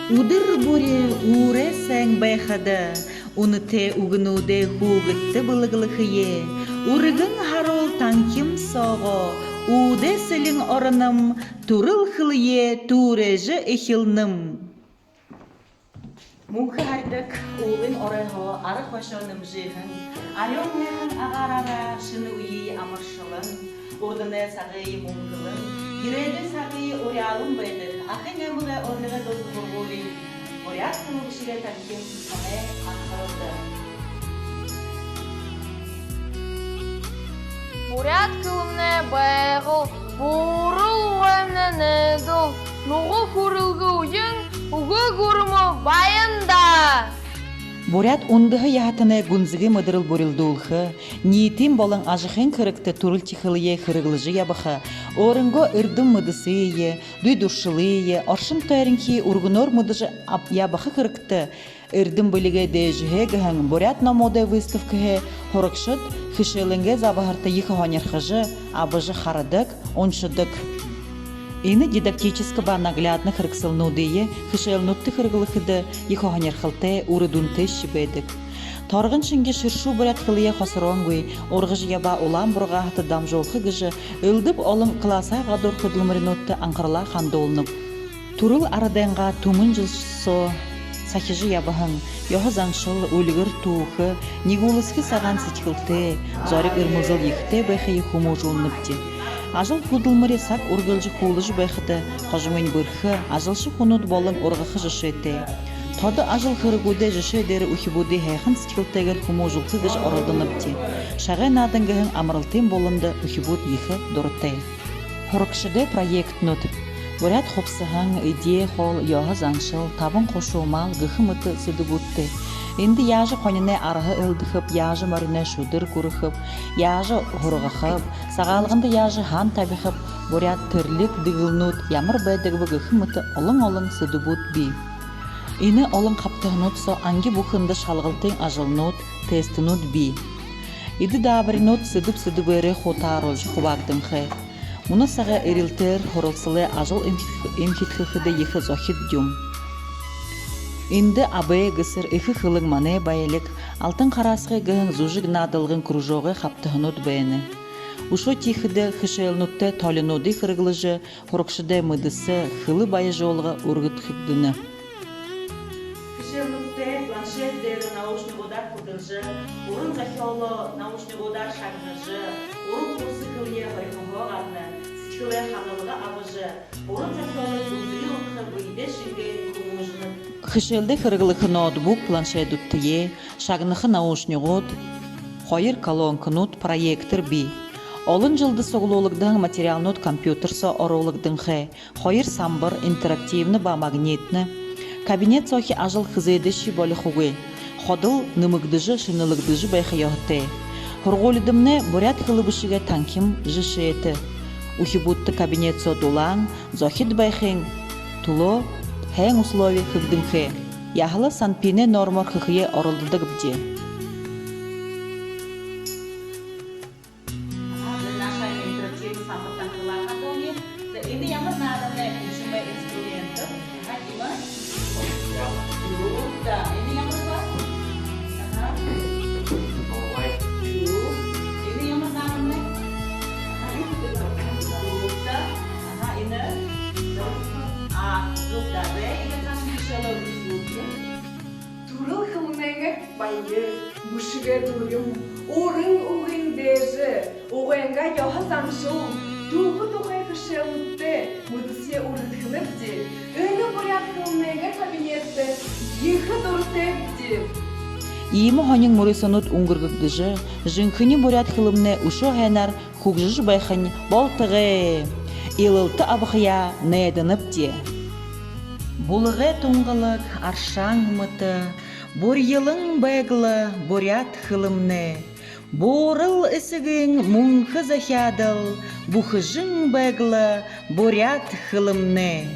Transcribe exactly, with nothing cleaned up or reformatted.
Үдэр бүри үүрэй сайн байхада, үнэтэй үгэнүүдээ хүүгэдтэ бэлэглэхэеэ, үргэн һаруул танхим соогоо үүдээ сэлин ороноб, түрэл хэлэеэ түүрээжэ эхилнэб. Мүнхэ һаридаг уулын оройһоо ара хойшоо нэмжыһэн арюун һайхан агаараараа шэнэ үеые амаршалан, урданай сагые мүнхэлэн, ерээдүй сагые уряалан байдаг Агын аймагай Орлигой дунда һургуулиин буряад хэлэ бэшэгэй танхим манай анхаралда. Буряад хэлэмнай Байгал, буурал угайнай нээдэл, нуга хүрэлгэ үеын үгэ гүрмэ баян даа. Буряад үндэһэ яһатанай гүнзэгы мэдэрэл бүрилдүүлхэ, ниитын болон ажахын хэрэгтэ түрэлхи хэлэеэ хэрэглэжэ ябаха, өөрынгөө эрдэм мэдэсые, дүй дүршэлые, оршон тойронхиие үргэнөөр мэдэжэ аб-, ябаха хэрэгтэ «Эрдэм бэлигэй дээжэһээ» гэһэн буряад номуудай выставкэһээ һурагшад хэшээлэйнгээ забһарта ехэ һонирхожо, абажа харадаг, уншадаг. Энэ дидактическа ба наглядна хэрэгсэлнүүдые хэшээлнүүдтэ хэрэглэхэдэ ехэ һонирхолтой, үрэ дүнтэйшье байдаг. Торгон шэнги шэршүү буряад хэлэеэ хосороонгүй ургажа ябаа улаан бургааһада дамжуулха гэжэ элдэб олон классай гадуур хүдэлмэринүүдтэ анхаралаа хандуулнаб. Түрэл арадайнгаа түмэн жэл соо сахижа ябаһан ёһо заншал, үльгэр түүхэ, нигүүлэсхы сагаан сэдьхэлтэй, зориг эрмэлзэл ехэтэй байхые хүмүүжүүлнэбди. Ажал хүдэлмэри саг үргэлжэ хүлэжэ байхада, хожомынь бэрхэ, ажалша хүнүүд болон ургаха жэшээтэй. Тодо ажал хэрэгүүдээ жэшээ дээрэ үхибүүдые һайхан сэдьхэлтэйгээр хүмүүжүүлхэ гэжэ оролдонобди. «Шагай наадан» гэһэн амаралтын буланда үхибүүд ехэ дуратай. Һурагшадай проектнүүд: буряад хубсаһан, эдеэ хоол, ёһо заншал, табан хушуу мал гэхэ мэтэ сэдэбүүдтэй. Эндэ яажа хониной арһа элдэхэб, яажа мориной шүдэр гүрэхэб, яажа һургахаб, Сагаалганда яажа һаан табихаб, буряад тэрлиг, дэгэлнүүд ямар байдаг бэ гэхэ мэтэ олон-олон сэдэбүүд бии. Энэ олон хабтаһанууд соо анги бүхэндэ шалгалтын ажалнууд, тестнүүд бии. Эдэ даабаринууд сэдэб сэдэбээрээ хутааруулжа хубаагданхай. Мүнөө сагай эрилтээр һуралсалай ажал эмхид-, эмхидхэхэдэ ехэ зохид юм. Эндэ «Абай Гэсэр», «Эхэ хэлэн — манай баялиг», «Алтан хараасгай» гэһэн зүжэг наадалгын кружогой хабтаһанууд байна. Үшөө тиихэдэ хэшээлнүүдтэ толинуудые хэрэглэжэ, һурагшадай мэдэсэ, хэлэ баяжуулга үргэдхэгдэнэ. Хэшээлнүүдтэ планшет дээрэ наушнигуудаар хүдэлжэ, уран зохёолоо наушнигуудаар шагнажа, уран курсын хэлэеэ хорихоһоо гадна сэдьхэлэй хангалга абажа, уран зохёолой гүнзэгы удха бэедээ шэнги хүмүүжэнэ. Хэшээлдэ хэрэглэхэ ноутбук, планшетүүдтэеэ, шагнаха наушнигууд, хоёр колонканууд, проектор бии. Олон жэлдэ суглуулагдаһан материалнууд компьютер соо оруулагданхай. Хоёр самбар, интерактивна ба магнитна. Кабинет соохи ажал хэзээдэшье болихогүй, ходол нэмэгдэжэ, шэнэлэгдэжэ байха ёһотой. Һургуулидамнай буряад хэлэ бэшэгэй танхим жэшээтэ. Үхибүүдтэ кабинет соо дулаан, зохид байхын түлөө һайн услови хэгдэнхэй. Яһала СанПиН-эй нормоор хэхэеэ оролдодогбди. Аха, энэ наашаа интерактивна самбартан хэлэхэ даа. За, энэ ямар нааданай, инструмент? Аха, иимэ? Флют, да. Энэ ямар бэ? Аха. Флют. Энэ ямар нааданай? Аха, флют, да. Аха, энэ? А, флют, да. Бэ, энэ хаана бэшээб, флют? Түрэл хэлэнэйнгээ баяр, бэшэгэй дүрим, уран үгын дээжэ, угайнгаа ёһо заншал, түүхэ тухай хэшээлнүүдтэ мэдэсэеэ үргэдхэнэбди. Энэ буряад хэлэнэйнгээ кабинеттэ ехэ дуратайбди. Иимэ һонин мүрысөөнүүд үнгэргэгдэжэ, жэнхэни буряад хэлэмнай үшөө һайнаар хүгжэжэ байхань болтогой. Илалта абахаяа найданабди. Булагай тунгалаг аршаан мэтэ бурьялан байг лэ буряад хэлэмнай. Буурал эсэгын мүнхэ захяадал бүхэжэн байг лэ буряад хэлэмнай.